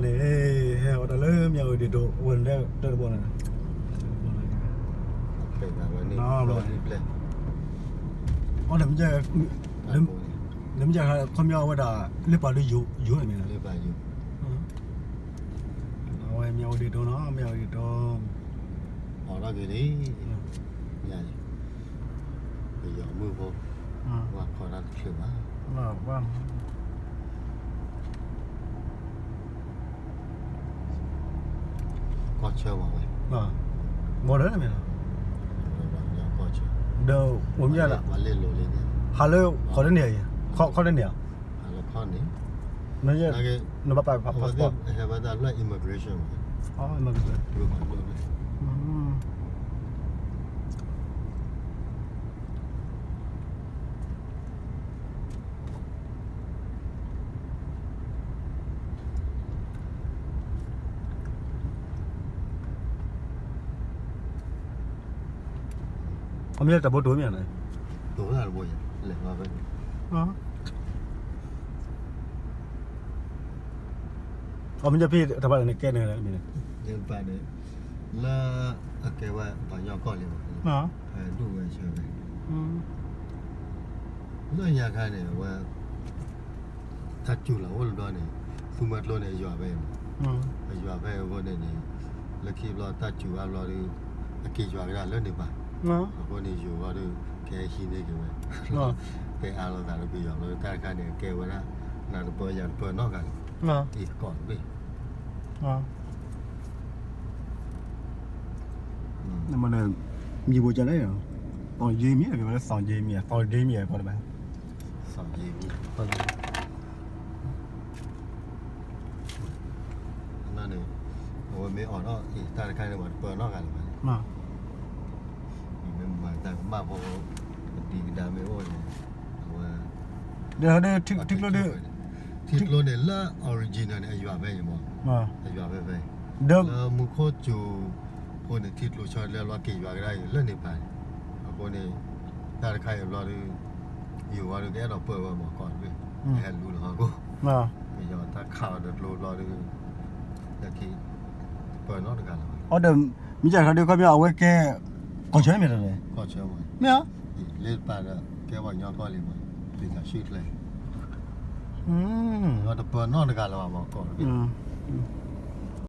န့ၣ် ဟဲအီၣ်တၢ်လၢမၠၣ်ဝတံၤဒိၣ် အဝဲန့ၣ်တၢ်တဘိန့ၣ်, အီၣ်တၢ်မ့ၢ်, လၢမ့ၢ်ခီပညီအဝဲဒၣ် လၢပာ်ဒိယိၤန့ၣ်မ့ၢ်, အဝဲမၠၣ်ဝတံၤဒိၣ်နီၤ မၠၣ်ဝတံၤဒိၣ်, အီၣ်ထီၣ်က့ၤလံ, ပယီၤမုၣ်ဖိ, ဝဲခီတၢ်တချုးဘၣ် ကီၢ်ဆၢမးဝဲ, ဘီဒၢန့ၣ်မ့ၢ်လီၤ, ကီၢ်ဆၢ, ဒီးဝဲမ့ၢ်လၢ, ဟးလၢခီတန့ၢ်, ခီတန့ၢ်ဧါ, နဘၣ်ပာ် passport, ဟဲဘၣ်တၢ်လၢ immigration, immigration, အမ့ၢ်တၢ်ဘိတိၢ်မ့ၢ်ဧါ, တိၢ်တၢ်တဘိယဲ, လဲၤဖဲ, အမ့ၢ်ဖဲတၢ်ဘၣ်န့ၣ်ကဲန့ၣ်, န့ၣ်, လၢအကဲဝဲပှၤကညီကီၢ်လံမး, ဖဲဒိၣ်ဝဲဆၢဝဲ, လၢညါခါန့ၣ် အဝဲ တၢ်စူၤလီၤအိၣ်လၢဘျီန့ၣ်, သူမွဲကျိန့ၣ် အယွၤဖဲအံၤမး, အယွၤဖဲအံၤအဃိန့ၣ်န့ၣ်, လၢခံဘျီတၢ်စူၤအါဘျီဒီး, အက့ၤယွၤကဒၣ်လၢန့ၣ်ပၢ်, အဃိန့ၣ်ယိၤဝဲဒီး ကဟဲဟံးန့ၢ်က့ၤဝဲ, တဲအါလိာ်သးဒီးပယီၤလီၤ တၢ်တခါန့ၣ် အကဲဝဲဒၣ်, နၤတပၢယၤတပၢနီတဂၤလၢၤဘၣ်, အံၤကီၢ်တဘ့ၣ် မ့ၢ်ဘိကလဲၣ်, သီယ့မံၤ, သီယ့မံၤ, သီယ့မံၤ, သီယ့မံၤ, န့ၣ်, အဝဲမ့ၢ်အီၣ်ထီၣ်အံၤ တၢ်တခါန့ၣ် ပှၤတပၢနီတဂၤလၢၤဘၣ်, မ့ၢ်မၤတၢ်ကမၣ်ဖိ, ပဒံကဒါမ့ၢ်အိၣ်န့ၣ်, အဝဲ, ထံကျိန့ၣ်, ထံကျိန့ၣ်လၢ original န့ၣ် အယွၤဖဲအံၤမး, အယွၤဖဲဖဲအံၤ, လၢမူခိၣ်စူၤ, အဃိန့ၣ် ထံကျိဆၢလၢလီၤက့ၤယွၤကဒါအံၤလၢန့ၣ်ပၢ်န့ၣ်, အဃိန့ၣ်, တၢ်တခါအံၤဘျီဒီး, ယိၤဝဲဒီးကအဲၣ်ဒိးပၢဝဲမးကီၢ်တဘ့ၣ်, ဟဲလူလီၤဟီၣ်ခိၣ်, ပယီၤတၢ်ခးအီၤဒီးကျိဘျီဒီး, လၢခံ, ပၢနီတဂၤလၢၤဘၣ်, ဒီး, မ့ၢ်ကခါဒီးခီပညီအဝဲကဲ, ကီၢ်ဆၢမ့ၢ်တလဲၣ်, ကီၢ်ဆၢမး, မ့ၢ်ဧါ, လၢပာ်ဒီးကဲပှၤကညီကီၢ်လံမး, ပယီၤဆှၢကျဲ, တပၢနီတဂၤလၢၤဘၣ်မးကီၢ်တဘ့ၣ်